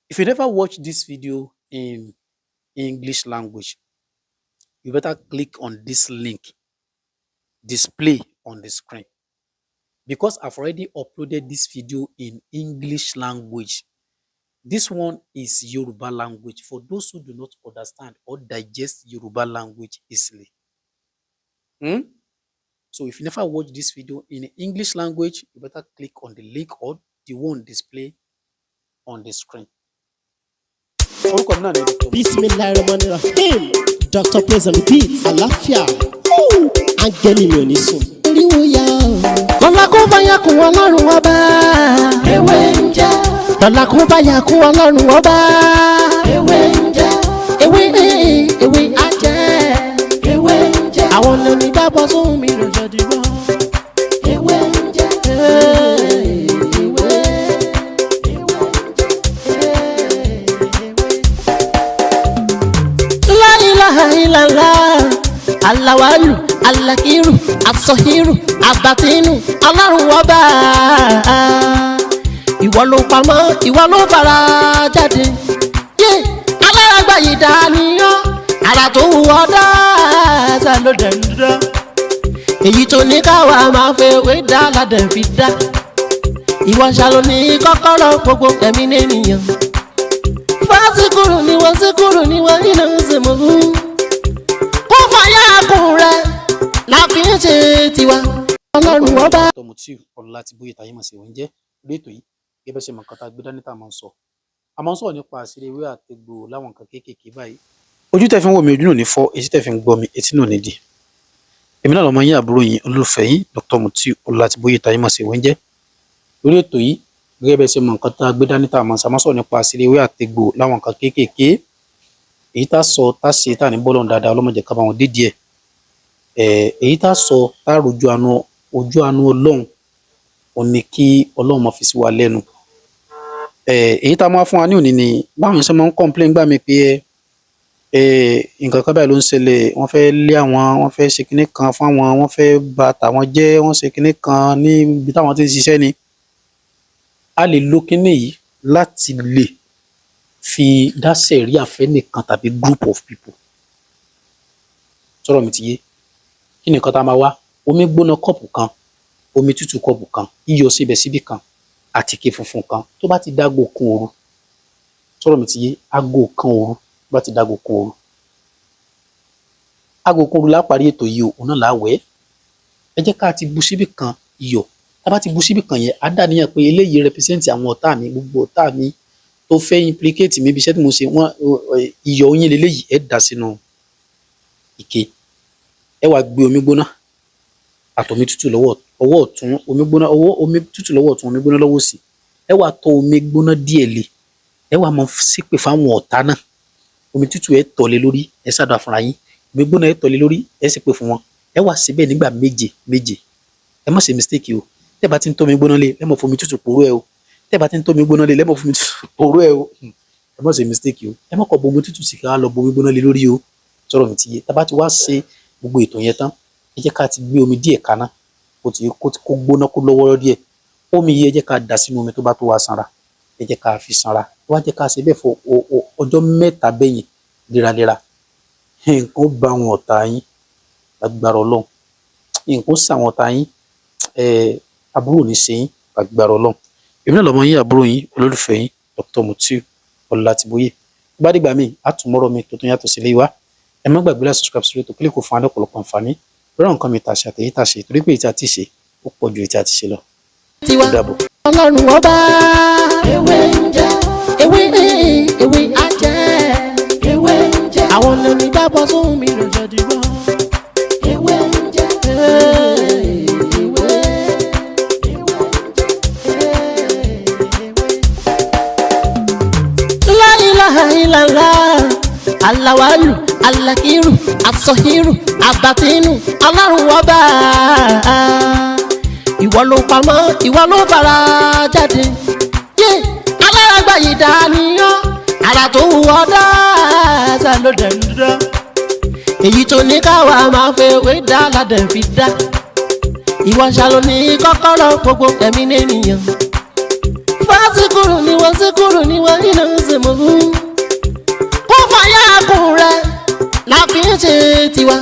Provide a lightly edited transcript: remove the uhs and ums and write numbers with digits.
If you never watch this video in English language, you better click on this link display on the screen, because I've already uploaded this video in English language. This one is Yoruba language for those who do not understand or digest Yoruba language easily. So if you never watch this video in English language, you better click on the link or the one display on the screen. Orúkọ mi náà ni Dr. Bismillahirrahmanirrahim. Dr. Praise and Repeat. Àlàáfíà. Áńgẹ́lì mi ò ní sùn. Oríwo ya o. Lọ́la kó báyà kún Ọlọ́run Ọba. Ewé ń jẹ́. Lọ́la kó báyà kún Ọlọ́run Ọba. Ewé ń jẹ́. Ewé ewé á jẹ́. Ewé ń jẹ́. Àwọn lóní dábọ̀ sóhun mi ló jẹ́ dìbò. Ewé ń jẹ́. Ewé. La ilaha illallah. Alawalu, alakiru, asọhiru, abatinu, Ọlọ́run Ọba. Ìwọ ló pamọ́, ìwọ ló fara jáde. Yé alárágbá yìí dániyán, ara tó wù ọ́ dáadáa ló dẹ̀ ń dá. Èyí tó ní káwa máa fẹ́ wé dá ládẹ̀ fi dá. Ìwọ ṣàlò ní kọ́kọ́rọ́ gbogbo ẹ̀mí nìyẹn. Fásikúrú ni wọ́n síkúrú ni wọ́n nínú ìsìnkú. Kó fàyà kùn rẹ̀ la fi ń ṣe tiwa. Ọlọ́run Ọba. Dr. Mutiu Ọlátìbóyè táyé mọ̀ sí oúnjẹ lórí ètò yìí. Gẹ́gẹ́ bẹ́ ṣe mọ̀, nǹkan tá a gbé dání tá a máa ń sọ, a máa ń sọ̀rọ̀ nípa àṣírí ewé àtegbò láwọn nǹkan kéékèèké báyìí. Ojú tẹ́ fi ń wò mí, ojú náà ní fọ́. Etí tẹ́ fi ń gbọ́ mi, etí náà ní di. Èmi náà lọmọ yín, àbúrò yín, olólùfẹ́ yín, Dr. Mutiu Ọlátìbóyè táyé mọ̀ sí oúnjẹ lórí ètò yìí. Gẹ́gẹ́ bẹ́ ṣe mọ̀, nǹkan tá a gbé dání tá a máa ń sọ, a máa ń sọ̀rọ̀ nípa àṣírí ewé àtegbò láwọn nǹkan kéékèèké. Èyí tá a sọ, tá a ṣe, tá a ní bọ́lọ̀ dáadáa, ọlọ́mọdé ká bá wọn dé díẹ̀. Èyí tá a sọ, tá a rojú àánú, ojú àánú Ọlọ́run ò ní kí Ọlọ́run máa fi sí wa lẹ́nu. Èyí tá a máa fún wa ní òní ni báwọn ṣe máa ń complain gbà mí pé nǹkan kan báyìí ló ń ṣẹlẹ̀, wọ́n fẹ́ lé àwọn, wọ́n fẹ́ ṣe kinní kan fún àwọn, wọ́n fẹ́ bà tàwọn jẹ́, wọ́n ṣe kinní kan ní ibi táwọn ti ń ṣiṣẹ́ ni. A lè lo kinní yìí láti lè fi dá sẹ̀ríà fẹ́nìkan tàbí group of people. Sọ̀rọ̀ mi ti yé? Kí ni nǹkan tá a máa wá? Omi gbóná kọ́ọ̀pù kan, omi tútù kọ́ọ̀pù kan, iyọ̀ síbẹ̀ síbì kan, àtìkè funfun kan. Tó bá ti dáago 1 òru, sọ̀rọ̀ mi ti yé? Aago 1 òru, tó bá ti dáago 1 òru, aago 1 òru la parí ètò yìí o, òun náà là á wẹ̀. Ẹ jẹ́ ká ti bu síbì kan iyọ̀. Tá bá ti bu síbì kan yẹn, á dà níyàn pé eléyìí represent àwọn ọ̀tá mi, gbogbo ọ̀tá mi tó fẹ́ implicate mi ibi iṣẹ́ tí mo ṣe wọ́n. Iyọ̀ yín leléyìí, ẹ dà sínú ike. Ẹ wá gbé omi gbóná àtomi tútù lọ́wọ́ ọwọ́ ọ̀tún, omi gbóná ọwọ́, omi tútù lọ́wọ́ ọ̀tún, omi gbóná lọ́wọ́ òsì. Ẹ wá tọ́ omi gbóná díẹ̀ lé. Ẹ wá máa ṣépè fáwọn ọ̀tá náà. Omi tútù, ẹ tọ̀ lé lórí, ẹ ṣàdúrà fúnra yín. Omi gbóná, ẹ tọ̀ lé lórí, ẹ ṣépè fún wọn. Ẹ wá ṣe bẹ́ẹ̀ nígbà méje méje. Ẹ má ṣe mistake o. Tẹ́ bá ti ń tọ́ omi gbóná lé, ẹ má fomi tútù poró ẹ o. Tẹ́ bá ti ń tọ́ omi gbóná lé, ẹ má fomi tútù poró ẹ o. Ẹ má ṣe mistake o. Ẹ má kọ̀ bomi tútù sí ká lọ bomi gbóná lé lórí o. Sọ̀rọ̀ mi ti yé? Tá bá ti wá ṣe gbogbo ètò yẹn tán, ẹ jẹ́ ká ti gbé omi díẹ̀ kaná, kó ti kó gbóná, kó lọ́wọ́rọ́ díẹ̀. Omi yìí, ẹ jẹ́ ká dà sínú omi tó bá tó wá sanra. Ẹ jẹ́ ká fi sanra. Wá jẹ́ ká ṣe bẹ́ẹ̀ fún ọjọ́ 3 bẹ́yẹn léraléra. Nǹkan ó bá àwọn ọ̀tá yín lágbára Ọlọ́run. Nǹkan ó ṣàwọn ọ̀tá yín. Aburú ò ní ṣe yín lágbára Ọlọ́run. Èmi náà lọmọ yín, àbúrò yín, olólùfẹ́ yín, Dr. Mutiu Ọlátìbóyè. Tó bá dìgbà míì, á tún mọ́rọ̀ mi tó tún yàtọ̀ sílé wa. Ẹ má gbàgbé láti subscribe sórí ètò kílíkù fún wa ní ọ̀pọ̀lọpọ̀ àǹfààní lórí àwọn nǹkan mi tà ṣe àtẹ̀yí tà ṣe, torí pé èyí tí a ti ṣe ó pọ̀ ju èyí tí a ti ṣe lọ. Tiwa. Ó dàbọ̀. Ọlọ́run Ọba. Ewé ń jẹ́. Ewé ewé á jẹ́. Ewé ń jẹ́. Àwọn lóní dábọ̀ sóhun mi ló jẹ́ dìbò. Ewé ń jẹ́. Ewé. La ilaha illallah. Alawalu, alakiru, asọhiru, abatinu, Ọlọ́run Ọba. Ìwọ ló pamọ́, ìwọ ló fara jáde. Yé alárágbá yìí dániyán, ara tó wù ọ́ dáadáa ló dẹ̀ ń dá. Èyí tó ní káwa máa fẹ́ wé dá ládẹ̀ fi dá. Ìwọ ṣàlò ní kọ́kọ́rọ́ gbogbo ẹ̀mí nìyẹn. Fásitì. Ti kúrò ní wọ́n sí kúrò ní wọ́n nínú ìsìnkú. Kó fàyà kùn rẹ̀ la fi ń ṣe tiwa.